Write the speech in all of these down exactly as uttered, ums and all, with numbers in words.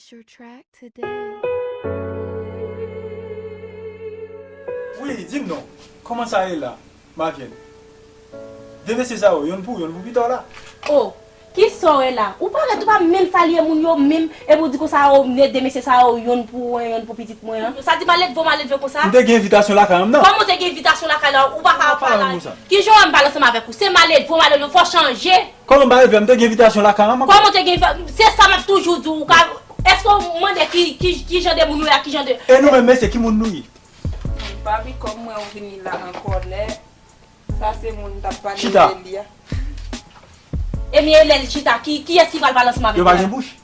Purchase your track today. Wi, di m non, kòman sa ye la, Mavyèn? De mesye sa yo, yonn pou ou, yonn pou pita w la. Oh, kisa w wè la? Ou parèt ou pa menm salye moun yo menm, epi w di konsa, oh, de mesye sa yo, yonn pou ou, yonn pou pitit mwen an. Sa di maledve w maledve konsa? M te gen envitasyon lakay an m nan. Kòman w te gen envitasyon lakay la, ou pa ka pale konsa? Kijan w wè m pale ansanm avèk ou? Se maledve w maledve, fò w chanje. Kòman m pa leve, m te gen envitasyon lakay an, man. Kòman w te gen envi-, se sa m ap toujou di w, ou ka, èske w mande ki, ki, ki jan de moun ou ye a, ki jan de. E nou menm, mesye, ki moun nou ye? Papi, kòm mwen ou vini la an kòlè, sa se moun m t ap pale de li a. Ebyen, lè l chita, ki, kiyès ki pral pale ansanm avèk li a? Yo pa gen bouch.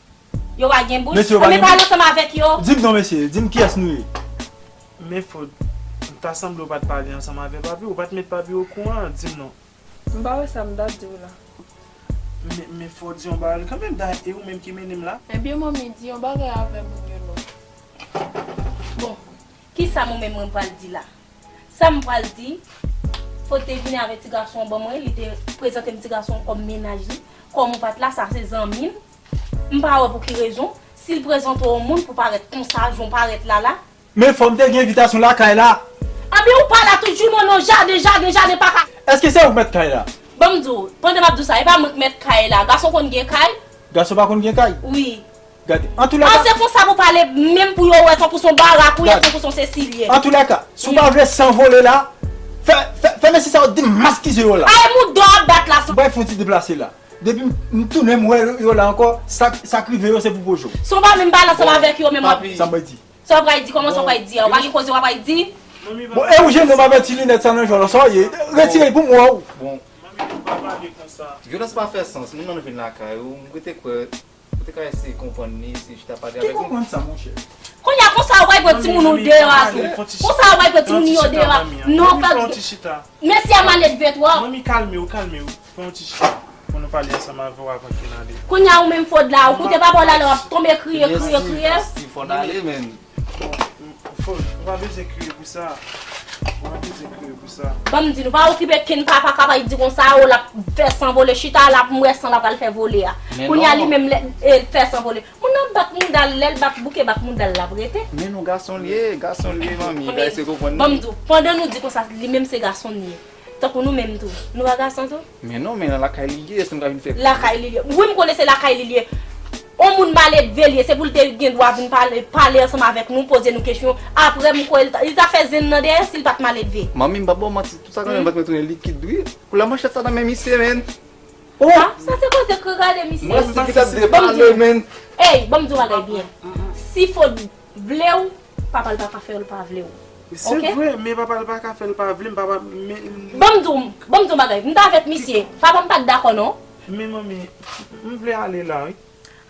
Yo pa gen bouch? Mesye, yo pa gen bouch. Anben pale ansanm avèk yo. Di m non, mesye, di m kiyès nou ye. Men Fod, m ta sanble w pa t pale ansanm avèk papi, ou pa t met papi okouran, di m non. M pa wè sa m ta di w la. Men, men fò w di yon bagay kanmenm, dayè e ou menm ki mennen m la. Ebyen, manmi, di yon bagay avè moun yo non. Bon, kisa mwen menm mwen pral di la? Sa m pral di, Fod te vini avèk ti gason an ban mwen, li te prezante m ti gason an kòm mennaj li. Kòm ou pa t la, sa se zanmi m. M pa wè pou ki rezon, si l prezante w yon moun pou parèt konsa, jan w parèt la la, Men fò m te gen envitasyon lakay la. Anben ou pa la toujou non, non, jaden, jaden, jaden pa ka. Èske se ou k mèt kay la? Ban m di w, pandan m ap di w sa, e pa mwen k mèt kay la. Gason konn gen kay? Gason pa konn gen kay? Wi. Gade. Antoulèka. An se konsa pou pale, menm pou yo wè tankou se yon barak ou ye, tankou se yon sesi l ye. Antoulèka, si w pa vle san vole la, fè, fè, fè mesye sa yo demaskize yo la. Ay, mouda w ap bat la. M bay fè yon ti deplase la. Depi m, m tounen m wè yo la ankò, sa, sa k rive yo se pou pwoje w. Si w pa menm pale ansanm avèk yo, menm w ap. Sa m bay di. Sa w pral di? Kòman sa w pral di a? Ou pa gen koze w pral di? Bon, e ou jwenn nonm avèk ti linèt sa nan jwal la, sa w ye? Retire l pou m wè w. Bon. Vyolans pa fè sans. Moun nan vin lakay ou, m rete kwè, ou te ka eseye konprann li, si chita pale avèk ou. Ki konprann sa, monchè? Kounye a, konsa w pral pran timoun ou deyò a tou. Konsa w pral pran timoun yo deyò a. Non, pa. Mesye a maledve twòp. Manmi, kalme w, kalme w. Fè yon ti chita pou nou pale ansanm avè w avan ke n ale. Kounye a ou menm Fod la, ou koute papa w la, lè w ap tonbe kriye, kriye, kriye. Fò n ale, men. Fod, ou pa bezwen kriye pou sa. Ou pa bezwen kriye pou sa. Ban m di nou, pa okipe kenn papa k ap di konsa, o, l ap fè san vole, chita la pou m wè san l ap al fè vole a. Kounye a li menm, e, fè san vole. Moun nan bat mouda l, lè l bat bouke bat mouda l, l ap rete. Men nou gason l ye, gason l ye, manmi, bagay se konprann li. Ban m di w, pandan nou di konsa, li menm se gason l ye. Tankou nou menm tou. Nou pa gason tou? Men non, men nan lakay li ye, èske m ka vin fè. Lakay li ye. Wi, m konnen se lakay li ye. On moun maledve li ye, se pou l te gen dwa vin pale, pale ansanm avèk nou, poze nou kesyon. Apre, m kwè li ta, li ta fè zen nan dèyè si l pa t maledve. Manmi, m p ap ba w manti, tout sa kanmenm vant mwen tounen likid, wi. Koulè manchèt sa nan men misye, men. Oh! Sa, sa se koze kre gade misye. Mwen si ki sa depale, men. Ey, ban m di w bagay byen. Si Fod vle w, papa l pa ka fè w, l pa vle w. Se vre, men papa l pa ka fè l pa vle m, papa, men. Ban m di w, ban m di w bagay, m t avèk misye, papa m pa t dakò non. Men manmi, m vle ale la, wi.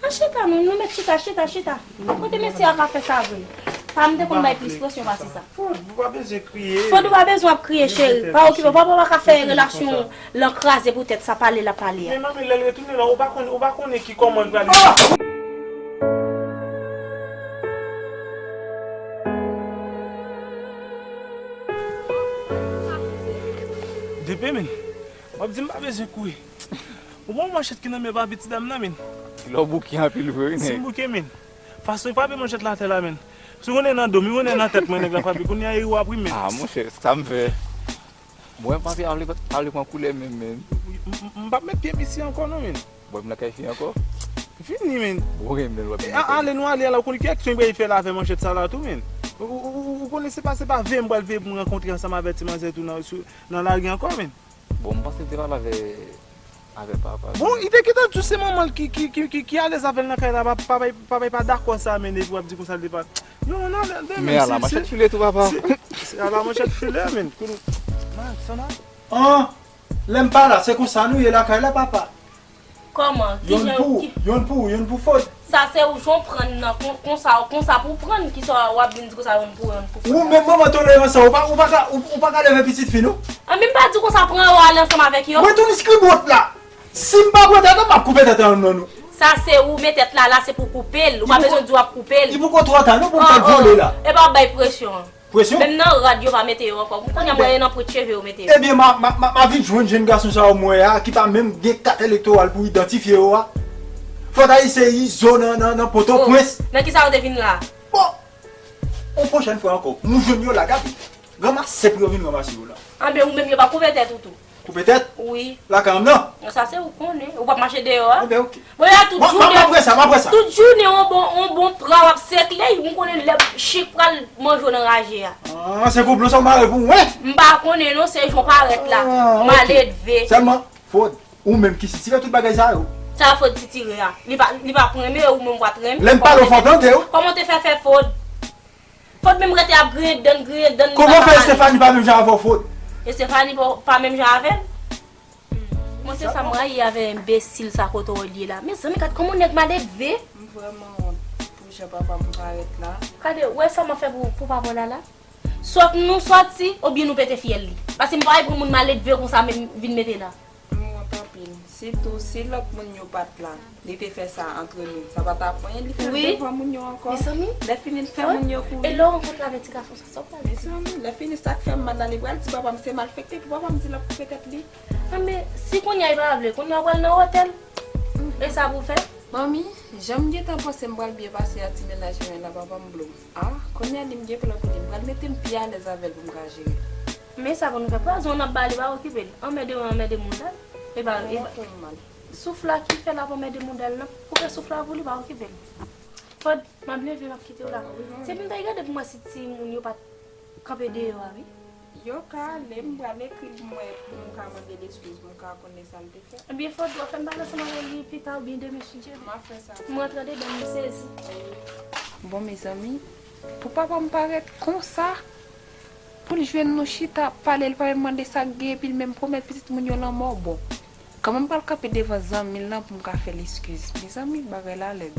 An chita, nou, nou mèt chita, chita, chita. Kote mesye a ka fè sa vre? Pa m te konn bay plis presyon pase sa. Fod, ou pa bezwen kriye. Fod, ou pa bezwen ap kriye, cheri. Pa okipe w, papa pa ka fè relasyon lan kraze poutèt sa pale l ap pale a. Men manmi, lè l retounen la, ou pa konn, ou pa konnen ki kòman l pral. Depe, men. W ap di m pa bezwen kouri. Ou bon manchèt ki nan men papi ti dam nan, men. Lè w bouke anpil vre, wi, nèg. Si m bouke, men. Fason l frape manchèt la atè la, men. Si w konnen nan do m, wi, konnen nan tèt mwen, nèg la frape. Kounye a, e ou ap ri, men. Ah, monchè, sa m fè. Mwen, papi, pa vle, pa vle pran koulè menm, men. M, m, m p ap met pye m isi ankò, non, men. Bon, m nan kay fi ankò. Fini, men. Bon, men, w ap. E, a, ale, nou ale, ala, ou konnen ki aksyon m pral fè la avè manchèt sa la tou, men. Ou, ou, ou, ou konnen se pa, se pa veye m pral veye pou m rankontre ansanm avè ti manzè tou nan, sou, nan lari ankò, men. Bon, m panse l te pale avè, avè papa. Bon, li te gentan di w se manman l ki, ki, ki, ki, ki alèz avè l nan kay la, pa, papa, papa pa dakò sa, men epi w ap di konsa l te pa. Non, non, non, men ala manchèt file tou, papa. Se, se ala manchèt file, men. Konnen, man, sa nan. An, lè m pa la, se konsa nou ye lakay la, papa. Kòman? Yonn pou ou, yonn pou ou, yonn pou Fod. Sa se ou jan w prann nan, kon, konsa, konsa pou w prann, kisa w ap vin di konsa yonn pou ou, yonn pou Fod. Ou menm manman tolerans sa, ou pa, ou pa ka, ou, ou pa ka leve pitit fi nou? An, men m pa di konsa pran yo ale ansanm avèk yo. Mwen tou iskri bwòt la. Si m pa pran tèt la, m ap koupe tèt an nan nou. Sa se ou men tèt la, la se pou koupe l. Ou pa bezwen di w ap koupe l. Li poko twò ta non pou m fè l vole la. E pa w ap bay presyon an. Presyon? Menm nan rad yo pa mete yo ankò. Kounye a mwen nan pwent cheve yo mete yo. Ebyen, m a, m a, m a, m a vin jwenn jèn gason sa yo mwen a, ki pa menm gen kat elektoral pou idantifye yo a. Fòt Ayisyen, Izo nan, nan, nan Potoprens. Oh, nan kisa yo te vin la? Bon, yon pwochèn fwa ankò, nou jwenn yo la, gade. Ranmase pou yo vin ranmase yo la. Anben, ou menm yo pa koupe tèt ou tou. Koupe tèt? Wi. Lakay m nan? Sa se ou konnen. Ou p ap mache deyò a. Anben, oke. Bon, y a tout jounen. M ap wè sa, m ap wè sa. Tout jounen, on bon, on bon pra w ap sekle, m konnen lè chik pral manje w nan raje a. Ah, se konplo sa w mare pou mwen? M pa konnen non, se jan w parèt la. Ah, oke. Maledve. Sèlman, Fod, ou menm ki sitire tout bagay sa yo. Sa Fod sitire a? Li pa, li pa renmen ou menm w pa t renmen. Lè m pale w fò tande w. Kòman w te fè fè Fod? Fod menm rete ap griyen dan, griyen dan, li pa pale. Kòman fè Estefani pa menm jan avè w, Fod? Estefani pa, pa menm jan avè m? Mwen se sa m rayi avè enbesil sa kote w ye la. Mezanmi, gad kòman nèg maledve. M vrèman wont pou jan papa m parèt la. Gade, wè sa m ap fè pou, pou papa w la la. Sòt nou sòti, oubyen nou pete fyèl li. Paske m pa pral pran moun maledve konsa menm vin mete la. M wont anpil. Sitou si lòt moun yo pa t la, li te fè sa antre nou. Sa pa t ap anyen, li fè l devan moun yo ankò. Wi. Mezanmi. Lè fini, l fè moun yo kouri. E lè w rankontre avèk ti gason sa, sa w pral di? Mezanmi, lè fini, sa k fè m mal la, li pral di papa m se malfektè, pou papa m di l ap koupe tèt li. Anben, si kounye a li pa vle, kounye a w pral nan otèl. E sa pou w fè? Manmi, jan m gentan panse m pral byen pase a ti mennaj mwen la, papa m blo m. Ah, kounye a li m gen plan pou li. M pral mete m pi alèz avè l pou m ka jere l. Men sa pou nou fè. Pwazon w n ap ba li, pa okipe l. Anmède w, anmède mouda l. E pa, e pa. Souf la ki fè l ap anmède mouda l lan. Koupe souf la pou li, pa okipe l. Fod, m ap leve, m ap kite w la. Se pou m ta gade pou m wè si timoun yo pa t kanpe deyò a, wi. Yo ka ale, m pral ekri l pou m wè, pou m ka mande l eskiz, pou m ka konnen sa l te fè. Ebyen, Fod, w ap fè m pale ansanm avè li pita oubyen demen, si Dye vle. M ap fè sa. M rantre andedan, m sezi. Bon, mezanmi, pou papa m parèt konsa, pou l jwenn nou chita ap pale, l pa menm mande sa k gen, epi l menm pwomèt pitit moun yo lanmò, bon. Kòman m pral kanpe devan zanmi l lan pou m ka fè l eskiz? Mezanmi, bagay la lèd.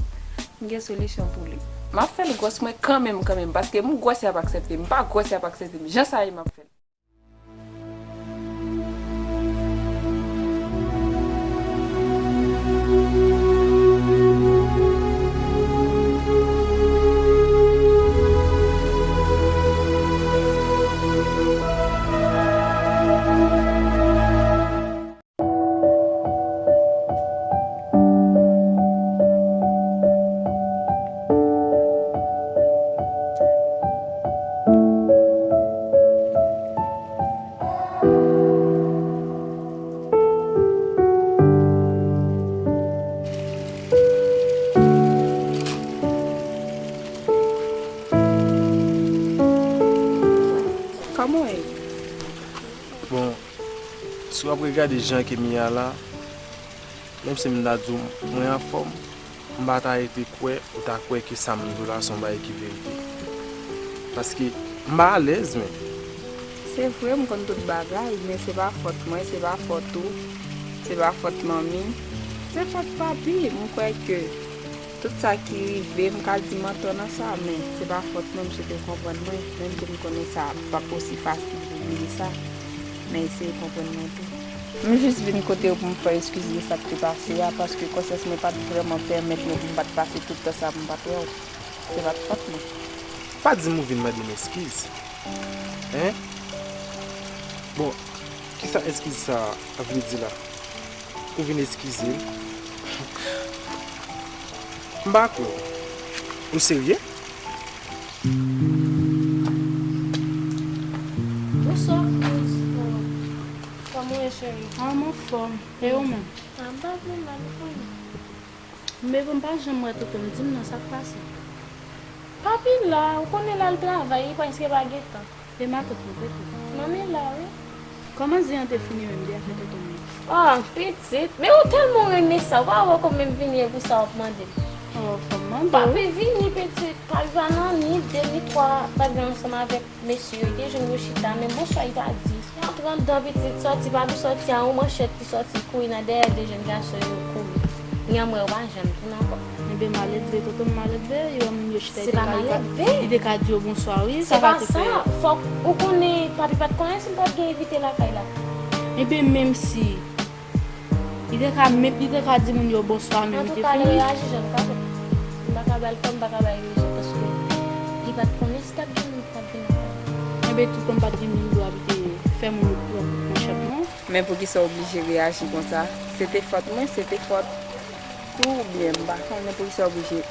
M gen solisyon pou li. M ap fè l gwòs mwen kanmenm, kanmenm, paske m gwòs y ap aksepte m, m pa gwòs y ap aksepte m. Jan sa ye, m ap fè l. Kòman w ye? Bon, si w ap regade jan ke m ye a la, menm si m ta di w mwen anfòm, m pa ta rete kwè ou ta kwè ke sa m di w la se yon bagay ki verite. Paske m pa alèz, men. Se vre, m konn tout bagay, men se pa fòt mwen, se pa fòt ou, se pa fòt manmi, se fòt papi. M kwè ke tout sa ki rive, m ka di m antò nan sa, men se pa fòt mwen, m swete w konprann mwen, menm ke m konnen sa p ap osi fasil pou bliye sa, men eseye konprann mwen tou. M jis vin kote w pou m fè eskiz de sa k te pase a, paske konsyans mwen pa t vrèman pèmèt mwen pou m pa t pase tout tan sa pou m pa t wè w. Se pa t fòt mwen. Pa di m ou vin mande m eskiz. Hein? Bon, kisa eskiz sa a vle di la? Ou vin eskize m? M pa kwè w. Ou serye? Bonswa. Kòman w ye, cheri? Ah, m anfòm. E ou menm? Ah, m pa pi mal, ou konnen. Men bon, m pa janm wè tonton m, di m non, sa k pase? Papi la, ou konnen l al travay, li prèske pa gen tan. E matant ou kote? Manmi la, wi. Kòman zen an te fini menm de afè tonton m yo? Ah, pitit, men ou tèlman renmen sa, ou pa wè kòman m vini e pou sa w ap mande m. Oh, fò m mande w. Papi vini, pitit, papi pa nan ni de ni twa, papi ansanm avèk mesye yo, te jwenn yo chita, men bonswa li pa di. Antre anndan, pitit, sòti, papi sòti a yon manchèt ki sòti kouri nan dèyè de jèn gason yo kouri. Nyanm wè yo pa janm vin ankò. Enben, maledve, tonton m maledve, yo wè moun yo chita, li te ka, li te ka di yo bonswa, wi, sa pa te fè. Se pa sa, fòk ou konnen, papi pa t konnen si m pa t gen envite lakay la. Enben, menm si li te ka, menm, li te ka di moun yo bonswa, menm li te fini. Antouka, lè yo aji jan l ka fè. M pa ka ba l tò, m pa ka ba l rezon, paske li pa t konnen si t ap gen moun ki t ap vin ankò. Enben, tonton m pa t gen moun dwa pou te fè moun yo pran manchèt, non. Men poukisa w oblije reyaji konsa? Se te fòt mwen, se te fòt tou, oubyen m pa konnen poukisa w oblije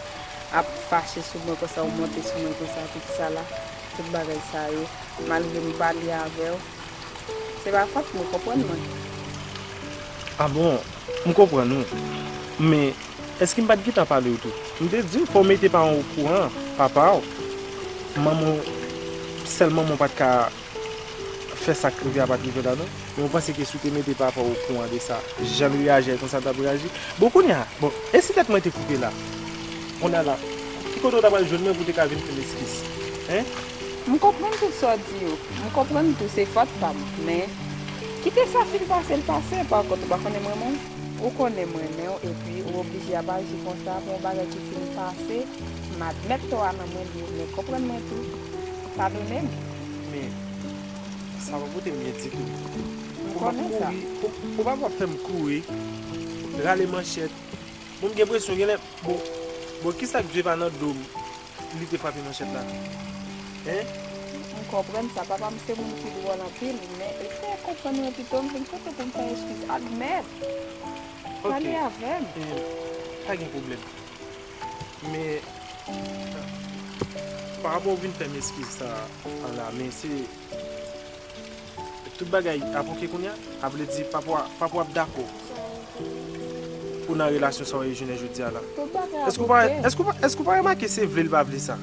ap fache sou mwen konsa, ou monte sou mwen konsa, poukisa la, tout bagay sa yo, malgre m pale avè w, se pa fòt mwen, konprann mwen. Ah bon, m konprann ou. Men, èske m pa t gentan pale w tou? M te di w fò w mete paran w okouran, papa w, manman w, sèl manman w pa t ka fè sa k rive a pa t rive la non. Men ou panse ke si w te mete papa w okouran de sa, jan l reyaji a, e konsa l t ap reyaji? Bon, kounye a, bon, e si tèt mwen te koupe la? Kounye a la, ki kote w ta pral jwenn mwen pou w te ka vin fè m eskiz? Hein? M konprann tout sa w di yo. M konprann tou se fòt pa m. Men, kite sa fin pase l pase. Pa kont, ou pa konnen m renmen w? Ou konnen m renmen w, epi ou oblije ap aji konsa pou yon bagay ki fin pase. M admèt tò a nan men m ye, men konprann mwen tou. Padone m. Men, sa pa pote m byen ditou. M konnen sa. Ou pa kouri, ou, ou pa fè m kouri, rale manchèt. Bon, m gen enpresyon genlè, bon, bon, kisa k dwe pa nan do m, li te frape manchèt la? Hein? M konprann sa. Papa m se moun ki dwòl anpil, men eseye konprann mwen pito, m vin kote w pou m fè eskiz. Admèt. Ok. Pale avè m. Eh, pa gen pwoblèm. Men, pa rapò w vin fè m eskiz sa a la, men se tout bagay ap oke kounye a, a vle di papa w, papa w ap dakò pou nan relasyon sa w ye jounen jodi a la. Tout bagay ap oke. Èske w pa, èske w pa, èske w pa remake se vle l pa vle sa?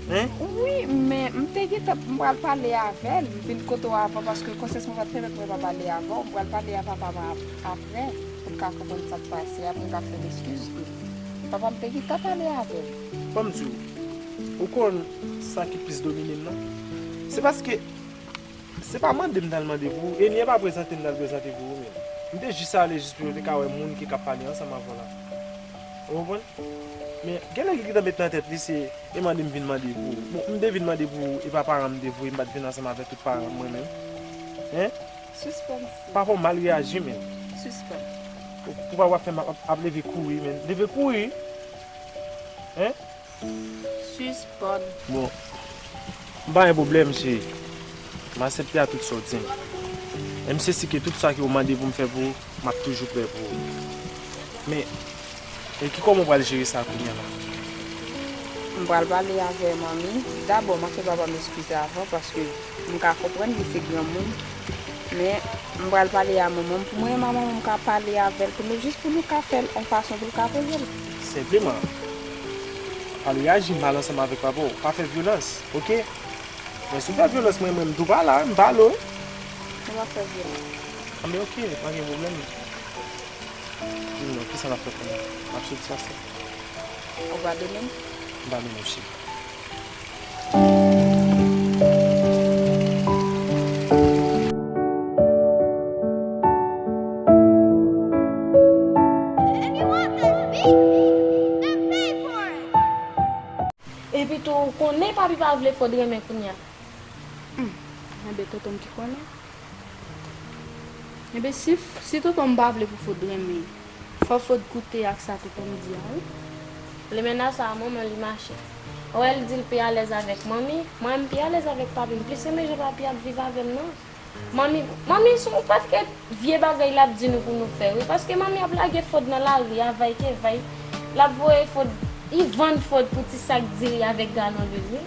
Hein? Wi, men m te gentan, m pral pale avè l, m vin kote w avan paske konsyans mwen pa t pèmèt mwen pa pale avè w, m pral pale a papa m ap-, apre, pou l ka konprann sa k pase a, pou l ka fè m eskiz tou. Papa m te gentan pale avè l. Ban m di w, ou konn sa ki plis domine m nan? Se paske se pa mande m t al mande pou ou, e li pa prezante m t al prezante pou ou menm. M te jis ale jis pou yo te ka wè moun ki k ap pale ansanm avè w la. Ou konprann? Men, genlè li gentan met nan tèt li se, e mande m vin mande pou ou. Bon, m te vin mande pou ou, e pa paran m te voye, m pa t vin ansanm avèk tout paran m mwen menm. Hein? Sispann. Papa w mal reyaji, men. Sispann. Ou, ou pa wè ap fè m ap, ap leve kouri, men. Leve kouri. Hein? Sispann. Bon, m pa gen pwoblèm, cheri. M aksepte a tout sa w di m. E m se si ke tout sa ke w mande pou m fè pou ou, m ap toujou prè pou ou. Men, e ki kòman w pral jere sa kounye a la? M pral pale avè manmi. Dabò, m ap fè papa m eskize avan, paske m ka konprann li se granmoun. Men, m pral pale a manman m. Pou mwen, manman m ka pale avè l, pou nou, jis pou nou ka fè l yon fason pou l ka konnen l. Senpleman, pa reyaji mal ansanm avèk papa w. Pa fè vyolans, oke? Men si w fè vyolans, mwen menm tou pa la, m pa lo. Ou pa fè vyolans. Anben, oke, pa gen pwoblèm. Di m non, kisa n ap fè kounye a? N ap soti ansanm? Ou padone m? M padone w, cheri. Epi tou, ou konnen papi pa vle Fod renmen kounye a. Hmm, enben tonton m ki konnen. Enben si, si tonton m pa vle pou Fod renmen, fò Fod koute ak sa tonton m di a, wi. Limena sa a manman li mache. Ou wè l di l pi alèz avèk manmi, mwen menm m pi alèz avèk papi m, plis renmen jan papi ap viv avè m nan. Manmi, manmi se yon pakèt vye bagay l ap di nou pou nou fè, wi, paske manmi ap lage Fod nan lari a, vay ke vay. L ap voye Fod, li vann Fod pou ti sak diri avèk galon lwil, wi.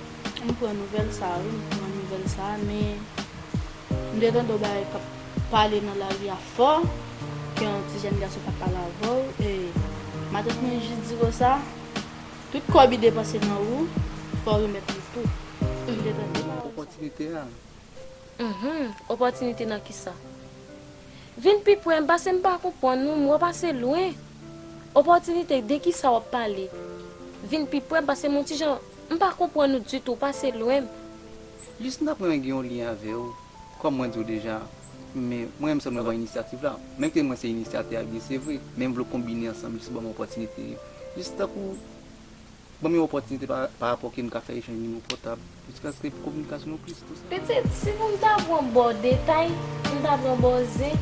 M pran nouvèl sa a, wi, m pran nouvèl sa a, men m te tande yon bagay k ap pale nan lari a fò, ke yon ti jèn gason t ap pale avè w, e matant mwen jis di konsa, tout kòb li depanse nan ou, fò w remèt li tou. M te tande pawòl sa. Opòtinite a. Uhmm, opòtinite nan kisa? Vin pi pre m, paske m pa konprann ou, m wè w pase lwen. Opòtinite de kisa w ap pale? Vin pi pre m, paske m yon ti jan, m pa konprann ou ditou, w pase lwen m. Jis m t ap renmen gen yon lyen avè w, kòm mwen di w deja, men mwen menm sèl mwen pran inisyativ la. Menm ke mwen se inisyatè a, byen se vre, men m vle w konbine ansanm, jis ban m opòtinite. Jis tankou Ban m yon opòtinite pa, pa rapò ke m ka fè echanj nimewo pòtab, jiskaske pou kominikasyon nou plis tou sa. Pitit, si pou m ta pran ba w detay, m ta pran ba w zen.